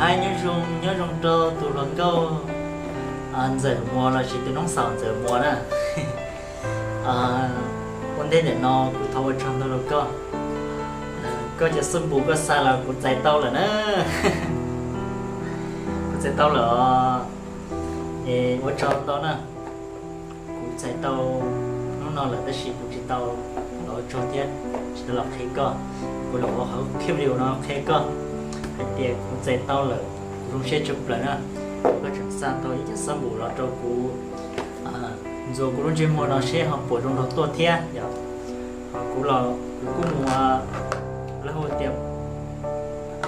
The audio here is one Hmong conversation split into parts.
Hais nyob zoo, nyob zoo rau tus hluas nkauj Ntxawm Muas los sis tus noob xaus Ntxawm Muas na. Ua ntej ntawm no kuv thov ua tsaug ntau rau koj. Koj cov xab npum koj xa los kuv txais tau lawm na. Kuv txais tau lawm os. Es ua tsaug ntau na. Kuv txais tau hnub no lawm tab sis kuv tsis tau los ua tsaug thiab tsis tau los qhia koj. Kuv los ua qhov clip video no qhia koj hais tias kuv txais tau lawm, kuv zoo siab tshaj plaws na. Koj tseem xa tau ib co xab npum los rau kuv ntxuav kuv lub ntsej muag no seb ho puas zoo nraug tuaj thiab yom. Ho kuv los kuv kuj mus, lawv hu tias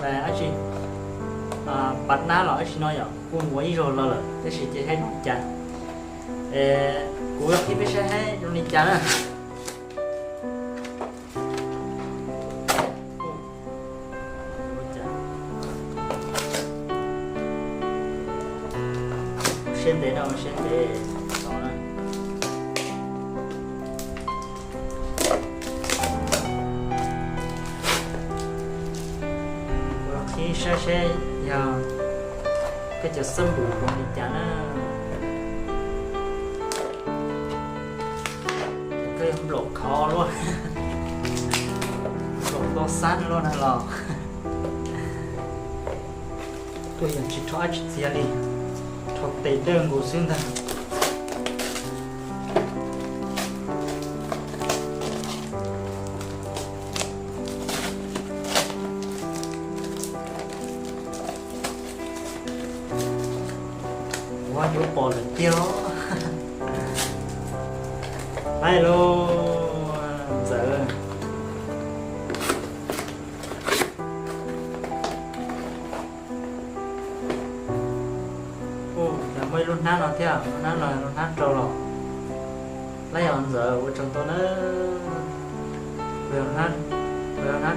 dab tsi, pas nab los dab tsi no yom, kuj mus ua ib zaug los lawm tab sis cia saib zoo li cas. Kuv qhia peb saib zoo li cas na. Siab ntev no, siab ntev no na. Kuv qhib saib seb yog koj cov xab npum zoo li cas na. Koj yog nplaum khov luaj, nplaum ntau xab luaj na los. Tuaj yeej tsis rho dab tsi txiav li, rho tes dawb nkaus xwb ntag. Ua yuav pom lawm tiag. Laij lauj, Ntxawm. Ua cas muaj ib lub hnab no thiab, lub hnab no lub hnab rau los. Laij os Ntxawm, ua tsaug ntau na. Kuv yog hnab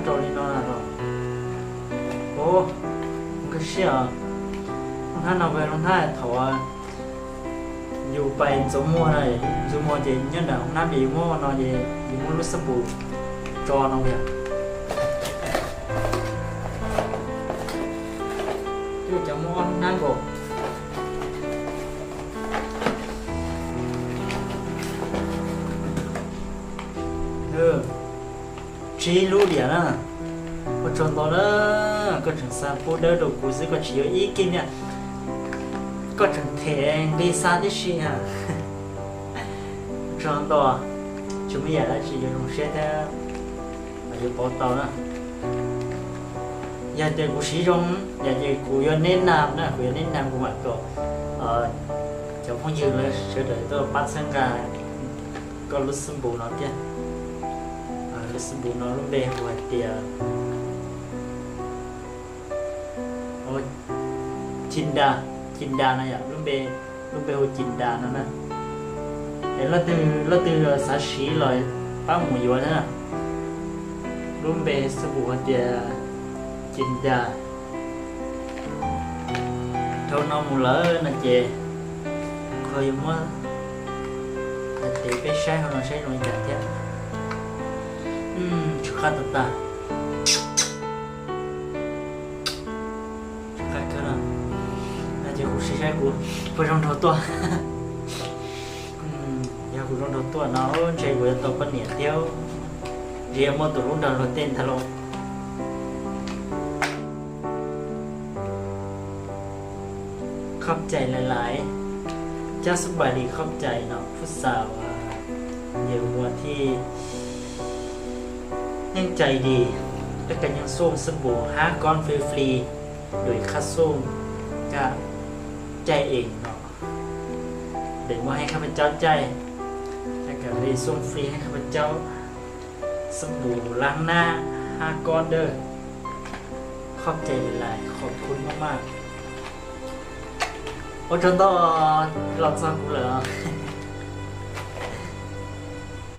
rau li no los. Ua, nkag siab os. Lub hnab no kuv yog lub hnab thaum yus pais ntxuav muag na, ntxuav muag ces nyob nram hoob nab ces yus muab no ces yus muab lub xab npum tso no yom. Twb cov muaj ob lub hnab nkaus. Tsib lub diam na. Ua tsaug ntau na, koj tseem xa pub dawb rau kuv xwb koj tsis yuav ib kib niaj. Koj tseem them nqi xa tib si na. Ua tsaug ntau, tsis muaj yam dab tsi yuav zoo siab thiab yuav pauv tau na. Yog tias kuv siv zoo, yog tias kuv yuav neb na, kuv yuav neb na kuv mam kom cov phooj ywg lawv sawv daws tuaj pab txhawb nqa koj lub xab npum no thiab. Lub xab npum no lub npe hu hais tias Cinda, Cinda no yom, lub npe, lub npe hu Cinda no na. Es leej twg, leej twg xav siv los pab mus yuav thiab na. Lub npe xab npum hais tias Cinda. Dhau no mus lawm no ces koj yuav muab hais tias peb saib hauv no saib zoo li cas thiab. Tsw qab tag tag. Tsw qab kawg no. No ces kuv sim saib kuv puas zoo nraug tuaj. Yog kuv zoo nraug tuaj no ntshe kuv yuav tau poj niam thiab, ntshe yuav muaj tus hlub nrog luag tej ntag lauj. Khov cai lais lais, cab xub pais li khov cai no phub xaus, yawg ua thiaj yeej cai li. Các kênh Xuân Sâm Bùa hát con free free, đuổi khát Xuân các cai eng no để muaให้ข้าพเจ้า cai, các kênh Xuân freeให้ข้าพเจ้า สบู่ล้างหน้า ห้าก้อนเด้อ ขอบใจหลายๆ ขอบคุณมากๆ Ua tsaug ntau, los txog kuv lawm.